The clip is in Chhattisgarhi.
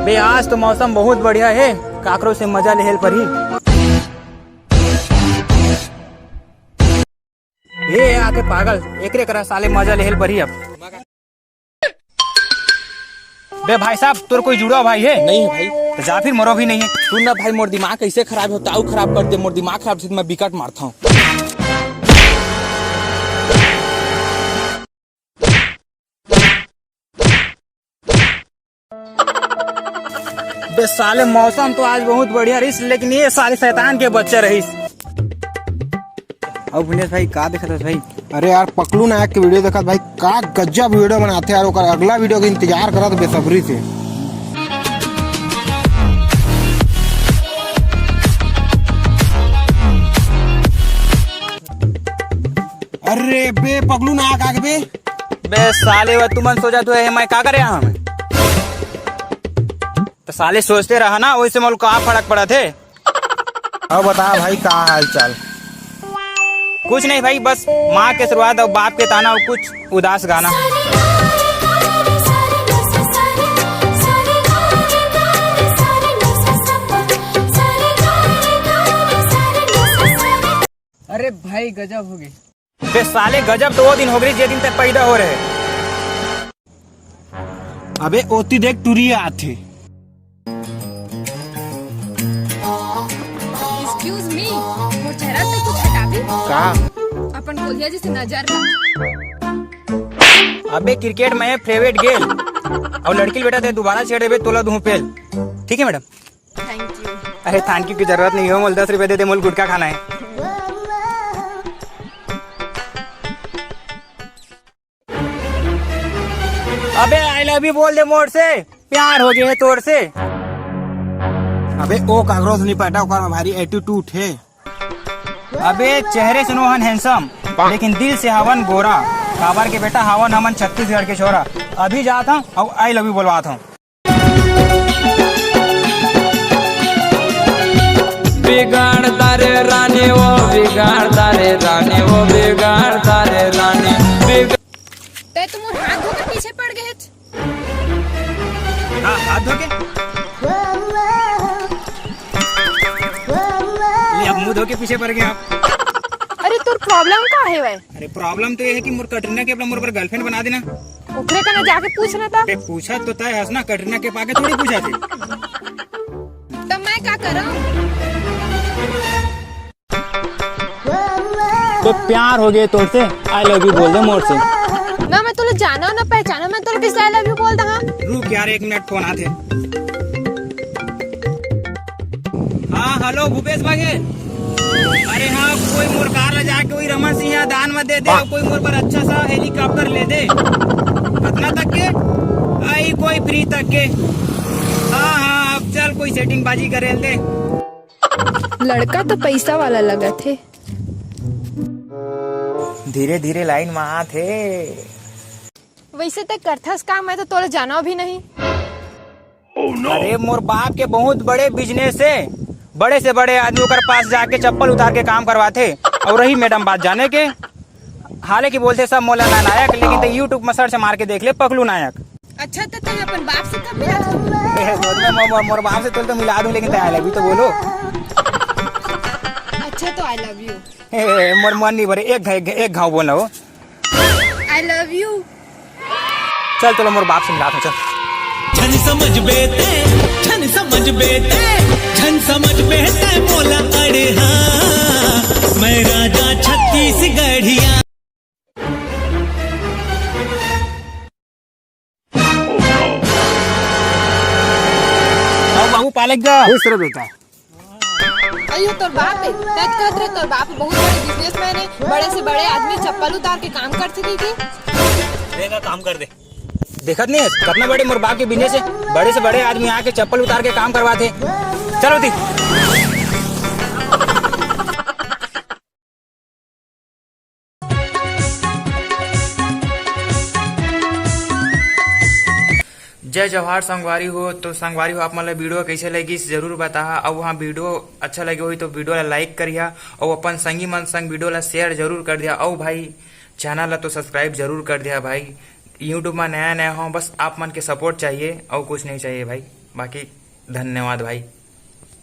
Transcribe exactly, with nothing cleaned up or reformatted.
बे, आज तो मौसम बहुत बढ़िया हे, काकरो से मजा लेहेल परही। ए आथे पागल, एकरे करा साले मजा लेहेल परही अब। बे भाई साहब, तोर कोई जुड़वा भाई हे? नहीं हे भाई। तो जा फिर, मोरो भी नहीं हे। सुन ना भाई, मोर दिमाग कैसे खराब होता, अउ खराब कर दे, मोर दिमाग खराब से मैं बिकट मारता हूँ। बे साले, मौसम तो आज बहुत बढ़िया रहिस, लेकिन ये साले शैतान के बच्चा रहिस। अब भुनेश भाई, का देखत हस भाई? अरे यार, पकलू नायक के वीडियो देखत भाई, का गजब वीडियो बनाथे यार। ओकर अगला वीडियो के इंतजार करत बेसब्री से। अरे बे पकलू नायक आगे बे। बे साले, वो तुमन सोचत हुए मैं का करे यहाँ में? तो साले सोचते रहा ना, वैसे मोल का फर्क पड़त हे? अब बता भाई, का हाल चाल? कुछ नहीं भाई, बस माँ के आशीर्वाद और बाप के ताना और कुछ उदास गाना। अरे भाई, गजब हो गई। बे साले, गजब तो वो दिन हो गई, जे दिन तक पैदा हो रहे। अबे ओती देख, टुरी आथे। Excuse me, मोर चेहरा से कुछ हटाबे? का? अपन कोलिया जैसे नजर ला। अबे क्रिकेट में फेवरेट गेल, और लड़की बेटा ते दोबारा छेड़ देबे, तोला दूं पेल। ठीक है मैडम। Thank you। अरे thank you की जरूरत नहीं हो, मोल दस रुपए दे दे, मोल गुटखा खाना है। अबे I love you बोल दे मोर से, प्यार हो गए है तोर से। अबे ओ काकरो से नहीं पटा, ओकर में भारी एटीट्यूड है। अबे चेहरे से नोहन हैंडसम, लेकिन दिल से हवन गोरा। काबर के बेटा हवन हमन छत्तीसगढ़ के छोरा। अभी जात हूँ और I love you बोलवात हूँ। बिगाड़ता रे रानी वो, बिगाड़ता रे रानी वो, बिगाड़ता रे रानी, बिगाड़- तै तो मोर हाथ धो के पीछे पड़ गए। हाँ, हाथ धो के। ले, अब मुंह धो के पीछे पड़ गए आप। अरे, तोर problem का है भाई? अरे, problem तो ये है कि मोर कटरीना के अपना मोर पर girlfriend बना देना। ओकरे कने जाके पूछ ना ता। बे, पूछा तो तय हस ना, कटरीना के पाके थोड़ी पूछा थे। तो मैं का करूं? तो प्यार हो गए तोर से, I love you बोल दे मोर से। ना मैं तोला जाना ना पहचाना, मैं तोला किस I love you बोल दहा? रुक यार, एक मिनट, फोन आथे। हाँ, हेलो भूपेश बघेल। अरे हाँ, कोई मोर कार ला जाके वही रमन सिंह या दान में दे दे, और कोई मोर पर अच्छा सा हेलीकॉप्टर ले दे। कितना तक के? आई कोई फ्री तक के। हाँ हाँ, अब चल कोई सेटिंग बाजी करे दे। लड़का तो पैसा वाला लगत हे। धीरे धीरे लाइन में आत हे। वैसे ते करथस का, मैं तो तोला जाना भी नहीं। अरे मोर बाप के बहुत बड़े बिजनेस हे, बड़े से बड़े आदमी ओकर पास जाके चप्पल उतार के काम करवाथे। और रही मैडम बात जाने के, हालांकि बोलथे सब मोला नालायक, लेकिन ते YouTube में सर्च मार के देख ले पकलू नायक। अच्छा, तो तैं अपन बाप से कब मिला था? ए, मोर, मोर, मोर बाप से तोल तो मिला दूं, लेकिन तैं I love you तो बोलो। अच्छा, तो I love you। ए, मोर मन नहीं भरे, एक घा-, एक घाव बोलना हो। I love you। चल, चलो, मोर बाप से मिला था, चल। झन समझ बेटे, झन समझ बेटे, झन समझ बेटे मोला, अरे हाँ, मैं राजा छत्तीसगढ़िया। आओ बाबू, पालक जा। खुश रह बेटा। अयो तोर बाप है, तत कहत रहे तोर बाप बहुत बड़े बिजनेसमैन है, बड़े से बड़े आदमी चप्पल उतार के काम करथे कहिके। देखा काम कर दे। देखत नहीं है कितना बड़े मोर बाप के बिजनेस है, बड़े से बड़े आदमी आके चप्पल उतार के काम करवाथे। चलो दी। जय जोहार संगवारी हो। तो संगवारी हो, आप मन ला वीडियो कैसे लगिस जरूर बताहा, अउ हाँ वीडियो अच्छा लगे होही तो वीडियो ला like करिहा, अउ अपन संगी मन संग वीडियो ला share जरूर कर दिहा, अउ भाई चैनल ला तो subscribe जरूर कर दिहा भाई। YouTube में नया नया हो, बस आप मन के support चाहिए, अउ कुछ नहीं चाहिए भाई। बाकी धन्यवाद भाई।